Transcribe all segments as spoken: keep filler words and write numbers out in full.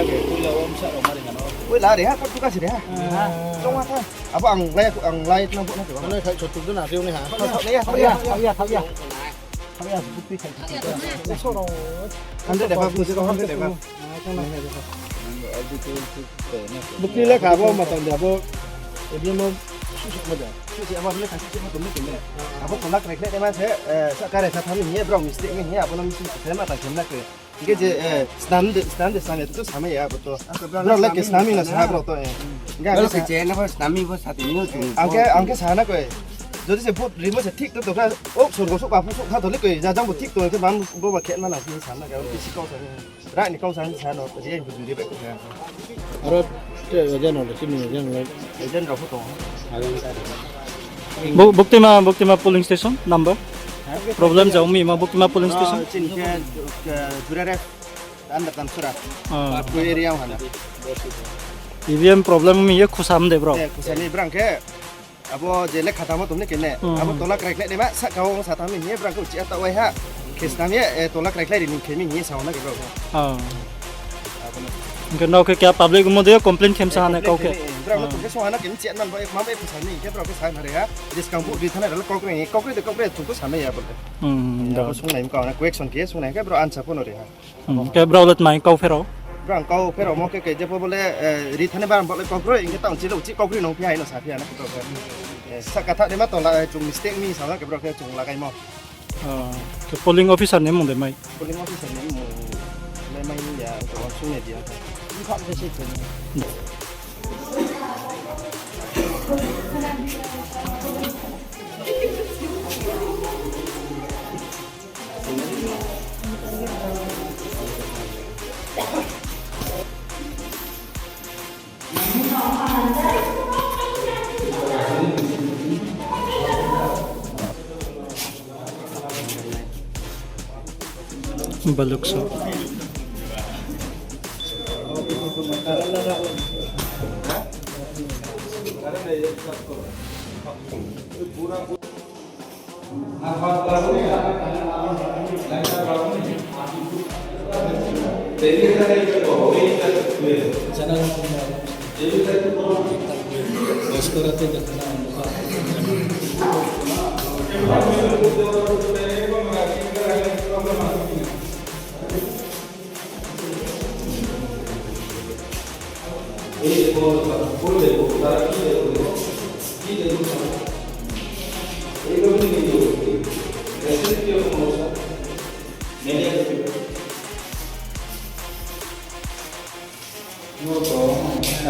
na ke. Oi la re ha, kot tu ka si re ha. Chong ha tha. Abo ang lai, ang lai tna bo na ke ba. Ano khai chotu dun a riu ni ha. Thaoh ya, thaoh ya, thaoh ya, thaoh ya. Thaoh ya, bukti khai. Hundred eba, bukti eba. Bukti le kha bo matang de abo. Ebimo susu ma de. Susu abo le kha susu ma tum ni tum ni. Abo kolak rek le ma se, eh, sa kare sa thami ni, brao mistake ni, abo no mistake se ma ta khem na ke. Hingke je, eh, snam de, snam de, snam ya, tu samai ya, bo to. Brao le ke snami na sa, brao to, eh. Hingke brao ke je na bo snami bo sa ti ni chung. Angke, angke sa na koi. Jodi se vote rimo se thik to to kha, ok, sorgo sok, bapu sok, kha to le koi, jajang bo thik to, ke bam bo ba khe ma na, si sa na ka, bisi kau sa ni. Rak ni kau sa ni sa no, je bujui de ba kha. Aro te agent no, sini agent no. Agent rao pho tong. Bo-, Buktima, Buktima polling station number? Ha? Problem jao mi ma Buktima polling station? Ah, chini ke, ke, Jurerep, under Damsora. Ah. Patpui area hana. E V M problem mi ye khusa mi de brao? Eh, khusa ni brang ke. Abo je le khata mo tum ni ke ne. Hmm. Abo tola krai khlai de ma, sa kau sa tham ni ye brang ke uchi ata wai ha. Khe snam ye, eh, tola krai khlai ri ni khe mi ni sa na ke brao. Ah. Hingke nrao khe keha public mo de complain khem sa ha na kau khe. Brao no tong khe song ha na khe mi chiat man bo, ma bo, khe sa ni khe brao khe sa na re ha. Jeskang bu di thana rao kau kre, kau kre de kau kre chung ko sa na ya bo de. Hmm, da. Abo sung nai kau na question khe sung nai khe brao answer pho no re ha. Hmm, khe brao le tmai kau pherao? Brao kau pherao mo khe khe je pho bo le, eh, ri thani brao bo le kau kre, hingke taoh chi le uchi kau kre nung phi hai no sa phi ha na khe brao khe. Eh, sa katha de ma tong la, eh, chung mistake mi sa na khe brao khe chung lagai mo. Ah, khe polling officer ni mung de mai? Polling officer ni mung le mai ni ya, ang to sung nai di ya. Ang kha de se khe ni. Balukso.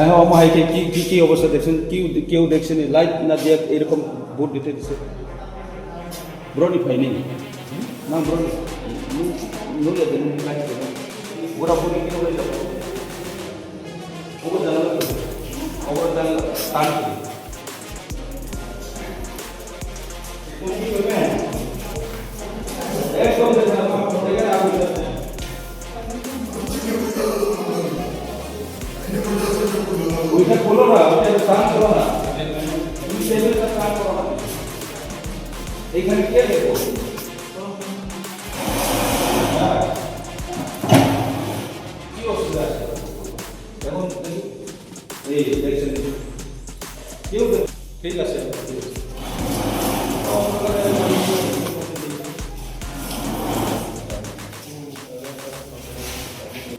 Eh, omo hai khe ki, ki, ki obosta দেখছেন, ki, ki দেখছেন, light na diya, এরকম vote দিতে দিছে। Brao ni phai ni. Nang bro, nung, nung le bini light ko. Pura puri khe bai jabo. Obo jang, obo jang tan. Ekdom de jang, ekdom de jang. ওইটা খোলো না, ওইটা একটু টান করো না। তুমি টেবিলটা টান করো না। এইখানে কে দেখো? হ্যাঁ। কি অসুবিধা আছে? এখন এই দেখছেন, কেউ দেখো, ঠিক আছে, ঠিক আছে।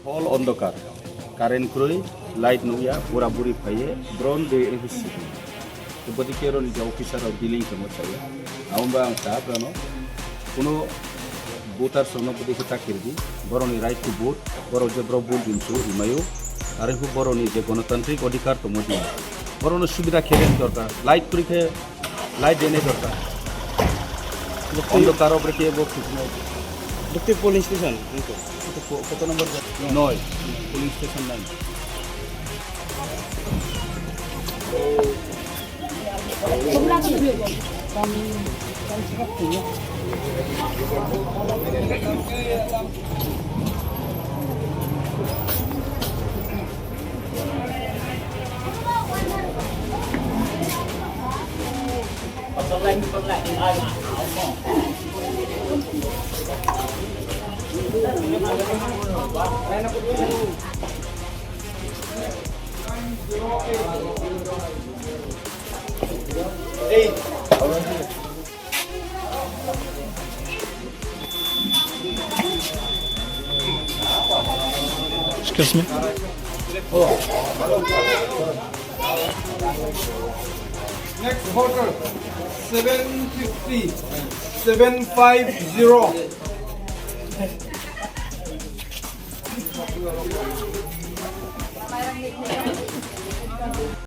Hall অন্ধকার, current kroi, light nukya, bura buri phaiye, bron de ehusi. Bodei khe roni je officer rao dealing khemo chaya. Abo ba ang sa brano, kuno voter songno bodei khe ta khe ri di, boroni right to vote, borok je borok vote rinsu rimai ou, are pho boroni je gonotantrik odhikar tongmo di, borokno subida khe reni dorkar, light kroi khe light reni dorkar. Buktui Ondo karo bre khe bo khuknai. Buktui polling station, nungkho. Kto, kto number? Noi. Polling station nine. Excuse me. Next voter, seven fifty, seven five zero.